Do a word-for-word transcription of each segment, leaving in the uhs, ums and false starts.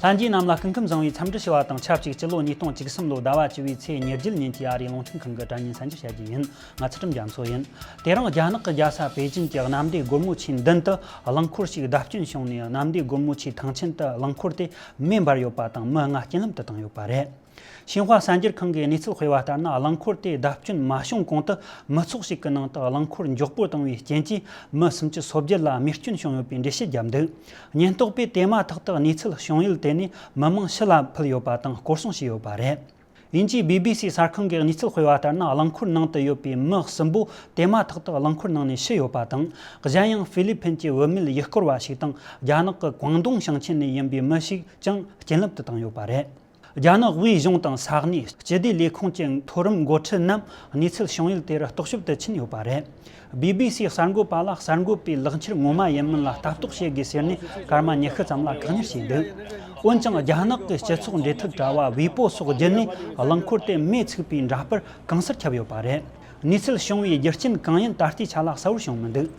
ལྷན་རྒྱས་རྣམས་ལ་སྐུ་ཁམས་བཟང་བའི་འཚམས་འདྲི་ཞུ་བ་དང་ཆབས་ཅིག་སྤྱི་ལོ་ཉིས་སྟོང་བཅུ་གསུམ་ལོའི་ཟླ་བ་བཅུ་བའི་ཚེས་ཉེར་བརྒྱད་ཉིན་གྱི་ཨ་རིའི་རླུང་འཕྲིན་ཁང་གི་དྲ་བརྙན་གསན་རྒྱུ་བྱ་རྒྱུ་ཡིན། ང་ཚུལ་ཁྲིམས་རྒྱ་མཚོ་ཡིན། དེ་རིང་རྒྱ་ནག་གི་རྒྱལ་ས་པེ་ཅིན་གྱི་གནམ་བདེ་སྒོ་མོ་ཆེའི་མདུན་དུ་རླངས་འཁོར་ཞིག་བརྡབ་སྐྱོན་བྱུང་ནས། གནམ་བདེ་སྒོ་མོ་ཆེའི་ཐང་ཆེན་དུ་རླངས་འཁོར་དེ་མེ་འབར་ཡོད་པ་དང་། མི་ལྔ་རྐྱེན་ལམ་དུ་བཏང་ཡོད་པ་རེད། ཤིན་ཧྭ་གསར་འགྱུར་ཁང་གིས་གནས་ཚུལ་སྤེལ་བ་ལྟར་ན། རླངས་འཁོར་དེ་བརྡབ་སྐྱོན་མ་བྱུང་གོང་དུ་མི་ཚོགས་ཤིག་གི་ནང་དུ་རླངས་འཁོར་མགྱོགས་པོར་བཏང་བའི་རྐྱེན་གྱིས་མི་སུམ་ཅུ་སོ་བརྒྱད་ལ་རྨས་སྐྱོན་བྱུང་ཡོད་པའི་འགྲེལ་བཤད་བརྒྱབ་འདུག། ཉེན་རྟོག་པས་དེ་མ་ཐག་ཏུ་གནས་ཚུལ་བྱུང་ཡུལ་དེ་ནས་མི་མང་ཕྱི་ལ་ཕུད་ཡོད་པ་དང་སྐོར་སྲུང་བྱས་ཡོད་པ་རེད། དབྱིན་ཇིའི་བྷི་བྷི་སི་གསར་ཁང་གིས་གནས་ཚུལ་སྤེལ་བ་ལྟར་ན། རླངས་འཁོར་ནང་དུ་ཡོད་པའི་མི་གསུམ་པོ་དེ་མ་ཐག་ཏུ་རླངས་འཁོར་ནང་ནས་ཤི་ཡོད་པ་དང་། གཞན་ཡང་ཧྥི་ལི་ཕིན་གྱི་བུད་མེད་ཡུལ་སྐོར་བ་ཞིག་དང་། རྒྱ་ནག་གི་ཀོང་ཏུང་ཞིང་ཆེན་ནས་ཡིན་པའི་མི་ཞིག་ཀྱང་རྐྱེན་ལམ་དུ་བཏང་ཡོད་པ་རེད། རྒྱ་ནག་དབུས་གཞུང་དང་ས་གནས་སྤྱི་བདེ་ལས་ཁུངས་ཀྱི་མཐོ་རིམ་འགོ་ཁྲིད་རྣམས་གནས་ཚུལ་བྱུང་ཡུལ་དེར་རྟོག་ཞིབ་ཏུ་ཕྱིན་ཡོད་པ་རེད། བྷི་བྷི་སིའི་གསར་འགོད་པ་ལ་གསར་འགོད་པའི་ལག་འཁྱེར་ངོ་མ་ཡིན་མིན་ལ་ལྟ་རྟོག་བྱེད་དགོས་ཟེར་ནས་སྐར་མ་ཉི་ཤུ་ཙམ་ལ་བཀག་ཉར་བྱས་འདུག། འོན་ཀྱང་རྒྱ་ནག་གི་སྤྱི་ཚོགས་འབྲེལ་མཐུད་དྲ་བ་ཝེ་པོ་སོགས་བརྒྱུད་ནས་རླངས་འཁོར་དེ་མེ་ཚུགས་པའི་འདྲ་པར་གང་སར་ཁྱབ་ཡོད་པ་རེད། གནས་ཚུལ་བྱུང་བའི་རྒྱུ་རྐྱེན་གང་ཡིན་ད་ལྟའི་ཆ་ལ་གསལ་བོར་བྱུང་མི་འདུག།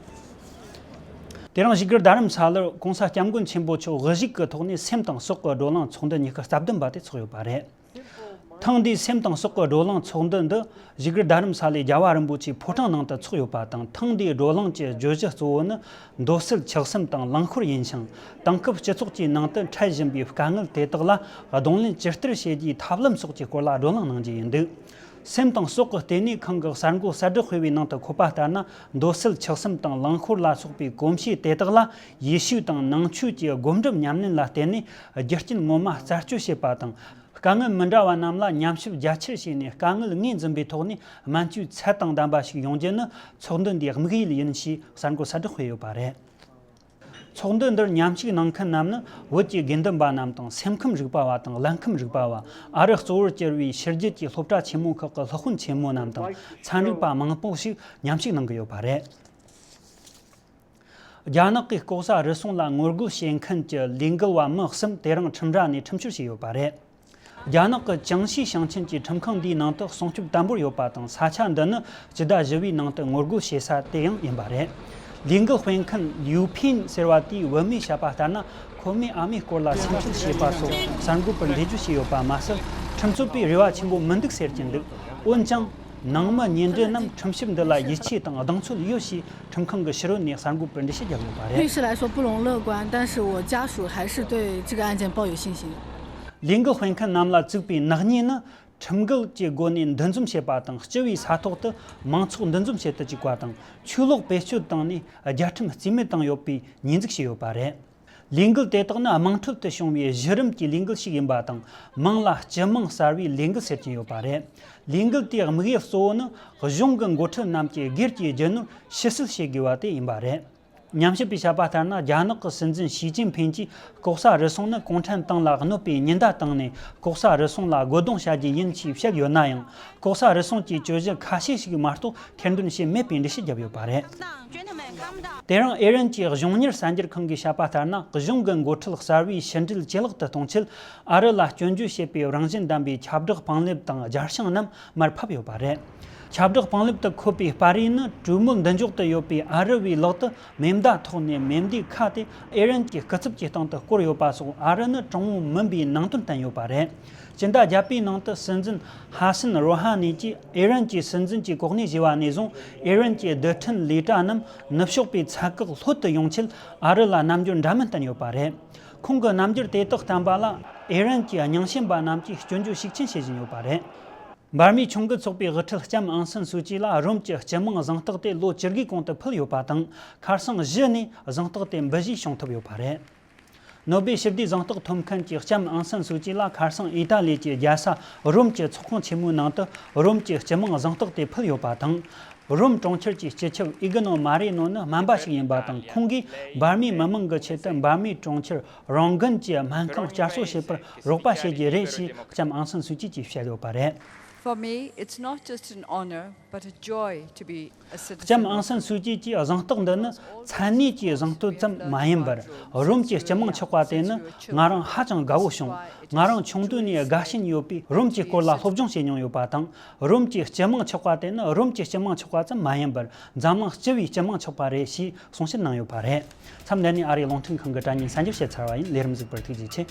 དེ་རིང་བཞུགས་སྒར་རྡ་རམ་ས་ལར་༸གོང་ས་༸སྐྱབས་མགོན་ཆེན་པོ་མཆོག་དབུ་བཞུགས་ཀྱི་ཐོག་ནས་སེམས་དང་ཟོག་གི་བགྲོ་གླེང་ཚོགས་འདུ་ཉི་ཤུ་རྩ་བདུན་པ་དེ་ཚོགས་ཡོད་པ་རེད། ཐེངས་འདིའི་སེམས་དང་ཟོག་གི་བགྲོ་གླེང་ཚོགས་འདུ་འདི་བཞུགས་སྒར་རྡ་རམ་ས་ལའི་རྒྱལ་བ་རིན་པོ་ཆེའི་ཕོ་བྲང་ནང་དུ་ཚོགས་ཡོད་པ་དང་། ཐེངས་འདིའི་བགྲོ་གླེང་གི་བརྗོད་གཞི་གཙོ་བོ་ནི་འདོད་སྲེད་འཁྱགས་སེམས་དང་རླངས་འཁོར་ཡིན་ཞིང་། དེང་སྐབས་སྤྱི་ཚོགས་ཀྱི་ནང་དུ་འཕྲད་བཞིན་པའི་དཀའ་ངལ་དེ་དག་ལ་གདོང་ལེན་ཇི་ལྟར་བྱེད་རྒྱུའི་ཐབས་ལམ་སོགས་ཀྱི་སྐོར་ལ་བགྲོ་གླེང་གནང་རྒྱུ་ཡིན་འདུག། སེམས་དང་ཟོག་གི་ལྟེ་གནས་ཁང་གི་གསར་འགོད་གསལ་བསྒྲགས་སྤེལ་བའི་ནང་དུ་འཁོད་པ་ལྟར་ན། འདོད་སྲེད་འཁྱགས་སེམས་དང་རླངས་འཁོར་ལ་སོགས་པའི་གོམས་གཤིས་དེ་དག་ལ་ཡེ་ཤུ་དང་ནང་ཆོས་ཀྱི་སྒོམ་སྒྲུབ་ཉམས་ལེན་ལ་བརྟེན་ནས་རྒྱུ་རྐྱེན་ངོ་མ་རྩད་གཅོད་བྱེད་པ་དང་། དཀའ་ངལ་མི་འདྲ་བ་རྣམས་ལ་ཉམས་ཞིབ་རྒྱ་ཆེར་བྱས་ནས་དཀའ་ངལ་ངོས་འཛིན་པའི་ཐོག་ནས་སྨན་བཅོས་ཚད་དང་ལྡན་པ་ཞིག་ཡོང་རྒྱུ་ནི་ཚོགས་འདུ་འདིའི་དམིགས་ཡུལ་ཡིན་ཞེས་གསར་འགོད་གསལ་བསྒྲགས་སྤེལ་ཡོད་པ་རེད། ཚོགས་འདུ་འདིར་མཉམ་ཞུགས་གནང་མཁན་རྣམས་ནི་བོད་ཀྱི་དགེ་འདུན་པ་རྣམས་དང་། སེམས་ཁམས་རིག་པ་བ་དང་། ལྷན་ཁམས་རིག་པ་བ། ཨ་རི་གཙོ་བོར་གྱུར་བའི་ཕྱི་རྒྱལ་གྱི་སློབ་གྲྭ་ཆེན་མོ་ཁག་གི་སློབ་དཔོན་ཆེན་མོ་རྣམས་དང་། ཚན་རིག་པ་མང་པོ་ཞིག་མཉམ་ཞུགས་གནང་གི་ཡོད་པ་རེད། རྒྱ་ནག་གིས་ལྐོག་ཟ་རུལ་སུངས་ལ་ངོ་རྒོལ་བྱེད་མཁན་གྱི་ལས་འགུལ་བ་མི་གསུམ་དེ་རིང་ཁྲིམས་ར་ནས་ཁྲིམས་བཅོལ་བྱས་ཡོད་པ་རེད། རྒྱ་ནག་གི་ཅང་ཤིས་ཞིང་ཆེན་གྱི་ཁྲིམས་ཁང་འདིའི་ནང་དུ་སྲུང་སྐྱོབ་དམ་པོར་ཡོད་པ་དང་། ས་ཆ་འདི་ནི་སྤྱི་ཟླ་བཞི་བའི་ནང་དུ་ངོ་རྒོལ་བྱེད་ས་དེ་ཡང་ཡིན་པ་རེད། ལས་འགུལ་སྤེལ་མཁན་ལིའུ་ཕིན་ཟེར་བ་དེའི་བུད་མེད་བཤད་པ་ལྟར་ན། ཁོ་མོས་ཨ་མའི་སྐོར་ལ་སེམས་ཁྲལ་བྱེད་པ་སོགས་གསར་འགོད་པར་འགྲེལ་བརྗོད་བྱས་ཡོད་པ་མ་ཟད། ཁྲིམས་རྩོད་པས་རེ་བ་ཆེན་པོ་མི་འདུག་ཟེར་གྱི་འདུག། འོན་ཀྱང་། ནང་མི་ཉེ་འབྲེལ་རྣམས་ཁྲིམས་ཞིབ་འདི་ལ་ཡིད་ཆེས་དང་གདེང་ཚོད་ཡོད་ཞེས་ཁྲིམས་ཁང་གི་ཕྱི་རོལ་ནས་གསར་འགོད་པར་འགྲེལ་བཤད་བརྒྱབ་ཡོད་པ་རེད། 律师来说不容乐观，但是我家属还是对这个案件抱有信心。 ལས་འགུལ་སྤེལ་མཁན་རྣམས་ལ་བཙུགས་པའི་ནག་ཉེས་ནི། ཁྲིམས་འགལ་གྱི་སྒོ་ནས་འདུ་འཛོམས་བྱེད་པ་དང་། སྤྱི་པའི་ས་ཐོག་ཏུ་མང་ཚོགས་འདུ་འཛོམས་བྱེད་དུ་བཅུག་པ་དང་། ཆོས་ལུགས་བེད་སྤྱོད་བཏང་ནས་རྒྱལ་ཁྲིམས་རྩིས་མེད་བཏང་ཡོད་པའི་ཉེས་འཛུགས་བྱས་ཡོད་པ་རེད། ལས་འགུལ་དེ་དག་ནི་དམངས་ཁྲོད་དུ་བྱུང་བའི་གཞི་རིམ་གྱི་ལས་འགུལ་ཞིག་ཡིན་པ་དང་། མིང་ལ་སྤྱི་དམངས་གསར་བའི་ལས་འགུལ་ཟེར་གྱིན་ཡོད་པ་རེད། ལས་འགུལ་དེའི་དམིགས་ཡུལ་གཙོ་བོ་ནི་གཞུང་གི་འགོ་ཁྲིད་རྣམས་ཀྱིས་སྒེར་གྱི་རྒྱུ་ནོར་ཕྱིར་སེལ་བྱེད་དགོས་པ་དེ་ཡིན་པ་རེད། ཉམས་ཞིབ་པས་བཤད་པ་ལྟར་ན། རྒྱ་ནག་གི་སྲིད་འཛིན་ཞི་ཅིན་ཕིན་གྱིས་ལྐོག་ཟ་རུལ་སུངས་ནི་གུང་ཁྲན་ཏང་ལ་གནོད་པའི་ཉེན་བརྡ་བཏང་ནས། ལྐོག་ཟ་རུལ་སུངས་ལ་རྒོལ་རྡུང་བྱ་རྒྱུ་ཡིན་ཞེས་བཤད་ཡོད་ན་ཡང་། ལྐོག་ཟ་རུལ་སུངས་ཀྱི་གྱོད་གཞི་ཁ་ཤས་ཤིག་མ་གཏོགས་ཐེར་འདོན་བྱས་མེད་པའི་འགྲེལ་བཤད་བརྒྱབ་ཡོད་པ་རེད། དེ་རིང་ཨེ་རན་གྱི་གཞུང་གཉེར་གསར་འགྱུར་ཁང་གིས་བཤད་པ་ལྟར་ན། གཞུང་གི་འགོ་ཁྲིད་གསར་བའི་ཕྱི་འབྲེལ་ཇེ་ལེགས་དུ་གཏོང་ཆེད། ཨ་རི་ལ་སྐྱོན་བརྗོད་བྱེད་པའི་རང་བཞིན་ལྡན་པའི་ཁྱབ་བསྒྲགས་པང་ལེབ་དང་རྒྱ་ཤིང་རྣམས་མར་ཕབ་ཡོད་པ་རེད། ཁྱབ་བསྒྲགས་པང་ལེབ་ཏུ་འཁོད་པའི་པར་རིས་ནི། གྲོས་མོལ་མདུན་ཅོག་ཏུ་ཡོད་པའི་ཨ་རི་བའི་ལག་ཏུ་མེ་མདའ་ཐོགས་ནས། མེ་མདའི་ཁ་དེ་ཨེ་རན་གྱི་སྐུ་ཚབ་ཀྱི་སྟེང་དུ་བསྐོར་ཡོད་པ་སོགས། ཨ་རི་ནི་དྲང་བོ་མིན་པའི་ནང་དོན་བསྟན་ཡོད་པ་རེད། སྤྱི་ཟླ་བརྒྱད་པའི་ནང་དུ་སྲིད་འཛིན་ཧ་སན་རོ་ཧ་ནི་གྱིས་ཨེ་རན་གྱི་སྲིད་འཛིན་གྱི་གོ་གནས་བཞེས་པ་ནས་བཟུང་། ཨེ་རན་གྱི་རྡུལ་ཕྲན་ལས་གྲྭ་རྣམས་ནུབ་ཕྱོགས་པའི་ཚད་བཀག་ལྷོད་དུ་ཡོང་ཆེད་ཨ་རི་ལ་རྣམ་འགྱུར་འདྲ་མིན་བསྟན་ཡོད་པ་རེད། ཁོང་གི་རྣམ་འགྱུར་དེ་དག་བསྟན་པ་ལ་ཨེ་རན་གྱི་རྙིང་ཞེན་པ་རྣམས་ཀྱིས་སྐྱོན་བརྗོད་ཤུགས་ཆེན་བྱེད་བཞིན་ཡོད་པ་རེད། འབར་མའི་ཁྱོན་གྱི་ཚོགས་པའི་དབུ་ཁྲིད་ལྕམ་ཨང་སན་སུའུ་ཅི་ལ་རོམ་གྱི་སྤྱི་དམངས་གཟེངས་རྟགས་དེ་ལོ་བཅུ་དགུའི་གོང་དུ་ཕུལ་ཡོད་པ་དང་། ཁ་སང་གཞི་ནས་གཟེངས་རྟགས་དེ་འབུལ་བཞེས་བྱུང་ཐུབ་ཡོད་པ་རེད། ནོ་སྦེལ་ཞི་བདེའི་གཟེངས་རྟགས་ཐོབ་མཁན་གྱི་ལྕམ་ཨང་སན་སུའུ་ཅི་ལ་ཁ་སང་ཨི་ཏཱ་ལི་གྱི་རྒྱལ་ས་རོམ་གྱི་ཚོགས་ཁང་ཆེན་མོའི་ནང་དུ་རོམ་གྱི་སྤྱི་དམངས་གཟེངས་རྟགས་དེ་ཕུལ་ཡོད་པ་དང་། རོམ་གྲོང་ཁྱེར་གྱི་སྤྱི་ཁྱབ་ཨི་གི་ནོ་མ་རེ་ནོ་ནི་སྨན་པ་ཞིག་ཡིན་པ་དང་། ཁོང་གིས་འབར་མའི་མི་མང་གི་ཆེད་དུ་འབར་མའི་གྲོང་ཁྱེར་རོང་གན་གྱི་སྨན་ཁང་བསྐྱར་གསོ་བྱེད་པར་རོགས་པ་བྱེད་རྒྱུ་རེད་ཞེས་ལྕམ་ཨང་སན་སུའུ་ཅི་གྱིས་བཤད་ཡོད་པ་རེད། For me, it's not just an honor, but a joy to be a citizen. ལྕམ་ཨང་སན་སུའུ་ཅི་གྱིས་གཟེངས་རྟགས་འདི་ནི་མཚན་གནས་ཀྱི་གཟེངས་བསྟོད་ཙམ་མ་ཡིན་པར། རོམ་གྱི་སྤྱི་དམངས་ཆགས་པ་དེ་ནི་ང་རང་ཧ་ཅང་དགའ་བོ་བྱུང་། ང་རང་ཆུང་དུས་ནས་དགའ་ཞེན་ཡོད་པས་རོམ་གྱི་སྐོར་ལ་སློབ་སྦྱོང་བྱེད་མྱོང་ཡོད་པ་དང་། རོམ་གྱི་སྤྱི་དམངས་ཆགས་པ་དེ་ནི་རོམ་གྱི་སྤྱི་དམངས་ཆགས་པ་ཙམ་མ་ཡིན་པར། འཛམ་གླིང་སྤྱི་པའི་སྤྱི་དམངས་ཆགས་པ་རེད་ཞེས་གསུང་བཤད་གནང་ཡོད་པ་རེད། མཚམས་འདི་ནས་ཨ་རིའི་རླུང་འཕྲིན་ཁང་གི་དྲ་བརྙན་གསན་རྒྱབ་བྱས་ཚར་བ་ཡིན། ལས་རིམ་གཟིགས་པར་ཐུགས་རྗེ་ཆེ།